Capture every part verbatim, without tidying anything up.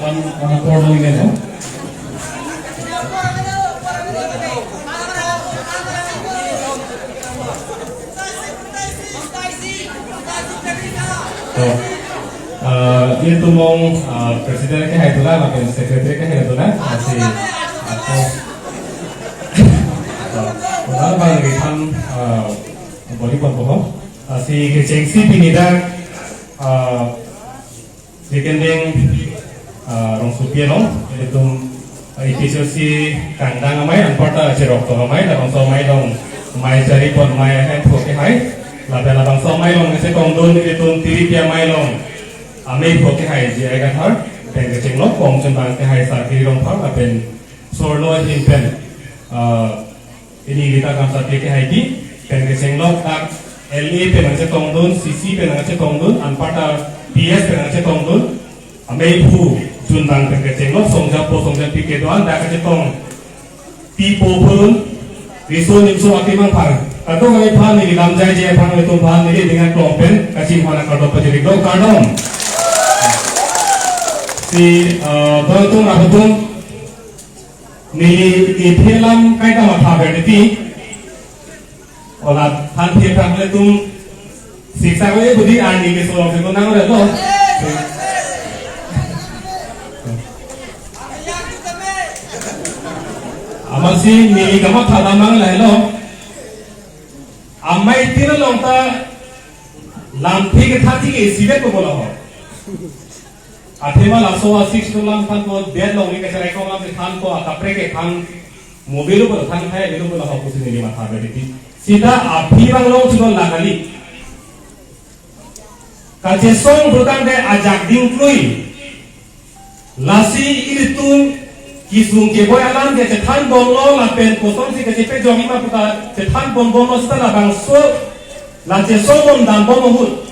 An, an apor dong ini, no? So, uh, ilitum along, uh, president ke hai tulang, lapen secretary ke hai tulang, lasi, uh, so, udah bang kita, uh, body pon pon, lasi kechengsi pini dak, uh, Second thing, uh, rongsopi along, ilitum, uh, A P H L C kangdang amei, anparta cherok tok amei, labangso amei along, amei chari pon amei ahem pho ke hai, lapen labangso amei along kachetongdun ilitum tiripi amei along, amei pho ke hai J I Kathar, pen kachenglok, kong chunbang ke hai Sarkiri Rongphar, lapen Sorno ahin pen, uh, Pini kita kamsat ke hai di, pen kachenglok dak L A pen nangchetongdun, C C pen nangchetongdun, anparta P S pen nangchetongdun, amei phu chunbang pen kachenglok, songjapo songjapi kedo-an dak kachetong, pipo phurun, riso nimso atimang aphan. Kadokave aphan neli lamjaiji aphan, ilitum aphan neli ningan klong pen kachinghon akardom pajirlo, kardom. Si, eh, doitum rahutum, neli iphi alam kaita matha ber titi. Ola than thir thang le tum siksa ko ye budi arni ke solong se ko nang re lo. Amatsi neli kamatha damnang lahelo. Amei tin along ta lamthe ketha ti ke isivet ko bola ho. Athema laso a six to lam thanpo, det along ni kacherai kong lam si thanpo, akaprek ke than, mobile lo than khai, mobile lo ho pusi neli matha ber titi. Sita aphi abang long chikon la kali. Kachesong pulotangte ajak dingklui. Lasi ilitum kesung keboi alam ke chethan bomlo lapen kosonsi kachepajokji ma puta chethan bom bomlo sita labangso la chesong bom dam bom ahut.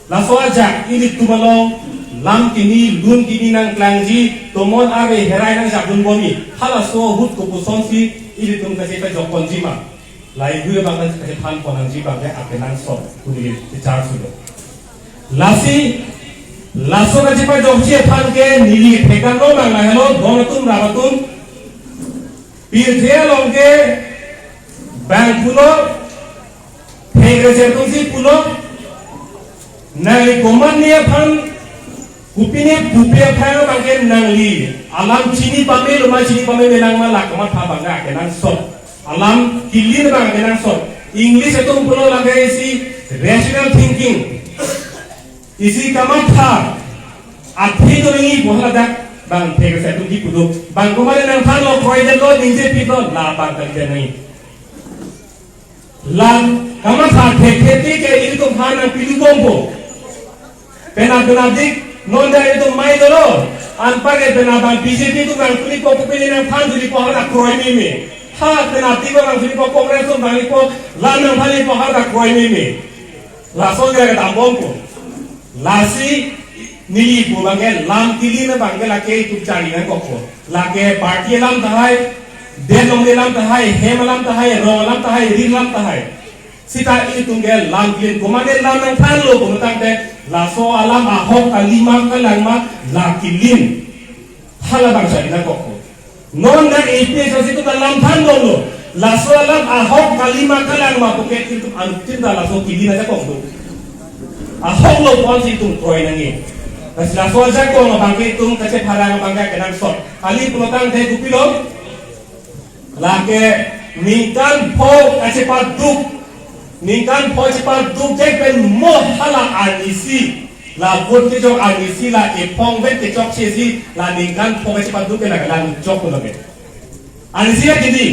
Laso ajak ilitum along lam kimi, lun kimi nangklangji, tomon ave herai nangjapdun bomji. Halaso ahut kopusonsi ilitum kachepajok ponji ma. Lahei hui abang kachethan pon nangji abang ke akenangsot pu neli chechar sulo. Lasi, laso kachepajokji aphan ke neli phekan lo abang lahelo, don atum, rat atum. Pirthe along ke bang pulo, phek reser atumsi pulo, nangli komatne aphan, kopine kopi aphan abang ke nangli alam chini pame lo ma chini pame me nang ma la kamatha abang ke akenangsot. Alam kilin abang akenangsot. English atum pulo lake isi rational thinking. Isi kamatha athe do nangji pu haladak abang phek reser atumsi pulo. Bang komatne nangthanlo, kroidetlo, ningjepi lo, la abang kalidet nangji. Lam kamatha thekthe ke ilitum aphan nangpilu bompo. Penap penapdik non dak ilitum amei dolo. Anparke penap abang B J P atum nangtuli po, kopine nangthan tuli po hala kroimeme. Ha penapdik abang nangtuli po, Congress atum nangtuli po, la nangthanji po hala kroimeme. Laso ke kedam bompo. Lasi neli pu abang ke lam kilin abang ke lake itum charli nangkokpo. Lake party alam tahai, det along alam tahai, hem alam tahai, rong alam tahai, ri alam tahai. Sita itum ke lam kilin, komatne lam nangthanlo pulotangte, laso alam ahok kali ma kalang ma la kilin. Hala abang charli nangkokpo. Non dak A P H L C atum ta lam than bomlo. Laso alam ahok kali ma kalang ma pu ke itum anuttin ta laso kilin ajakong do. Ahok lo ponsi itum kroi nangji. Lasi laso ajakong abang ke itum kachepharang abang ke akenangsot. Kali pulotangte kopilo. Lake ningkan pho kachepaduk. Ningkan pho chepaduk jek pen mo hala arnisi. La vote kejok arnisi la ephong vet kechokche si la ningkan pho kachepaduk ke la kalang jok lo ke. Arnisi la kidi.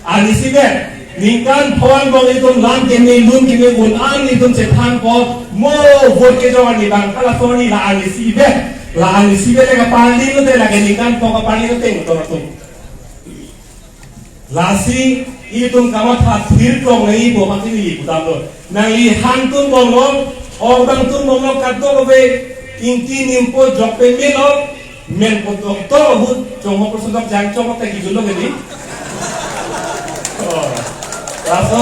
Arnisi vet. Ningkan pho angbong itum lam keme lun keme un an itum chethanpo mo vote kejok arni abang hala soni la arnisi vet. La arnisi vet le kaparli lote lake ningkan pho kaparli lote motor atum. Lasi itum kamatha thir klong nangji pu mati neli pudamlo. Nangli han tun bomlo, ok bang tun bomlo, kadokave ingti nimpo jokpe melo, menpo doktor ahut, chongho proso dok jang chongho te kijun lo ke di. Oh. Laso,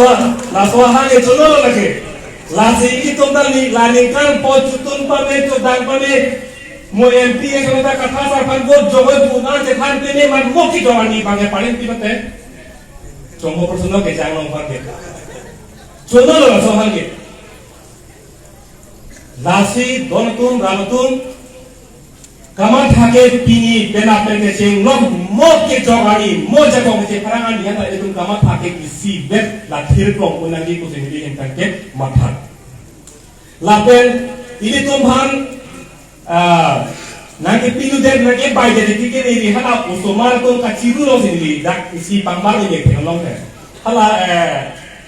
laso ahan ke cholo lo lake. Lasi itum ta ni, la ningkan pho chotun pame, chodang pame, Mo M P election ta kathasar aphan vote jogoi pu an chethan pine man mo kejok arni bang ke parin pi mate. Chombo personal ke jang long aphan ke. Chono lo laso aphan ke. Lasi don atum, ram atum, kamatha ke pini penap pen kecheng long mo kejok arni, mo jakong keche pherang arni, anta itum kamatha ke isi bet la thirklong un nangji pusi neli ingtang ke matha. Lapen ilitum aphan, ah, nangkepiludet, nangkebai det tike neli hala osomar atum kachiru lo si neli dak isi pangbar neli theklong he. Hala, eh,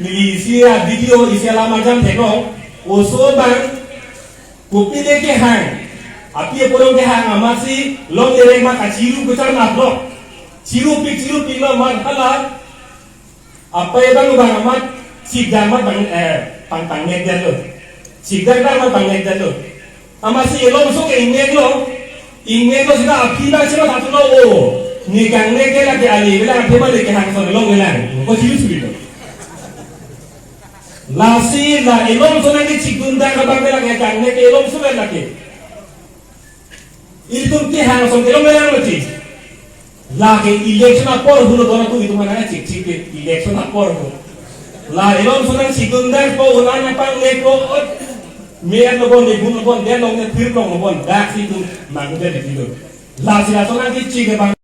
neli isi a video, isi alam arjan theklong, oso abang kopine kehang, api aporong kehang amatsi longle reng ma kachiru kecharnap lo. Chirupik chirupik lo amat hala. Apa abang abang amat chikdang amat bang, eh, pang pangnek detlo. Chikdang dang amat pangnek detlo. Amatsi elongso ke ingnek lo. Ingnek lo sita aphi abang sita satu lo o. Ne kangnek ke lake ali bilang aphi abang le kehang son long bilang. Ko chiru suri lo. Lasi la elongso nangkechikdun dang abang ke lake kangnek ke elongso ke lake. Ilitum kehang ason kelong kelang mati. Lake election apor hulu dona tu itum mana chik chik ke election apor hulu. La elongso nangchikdun dang po unan apang le po ot. Mer lo bon, le bun lo bon, den long ne thir long lo bon, dak si itum mangde le kilo. Lasi laso nangkechik ke bang.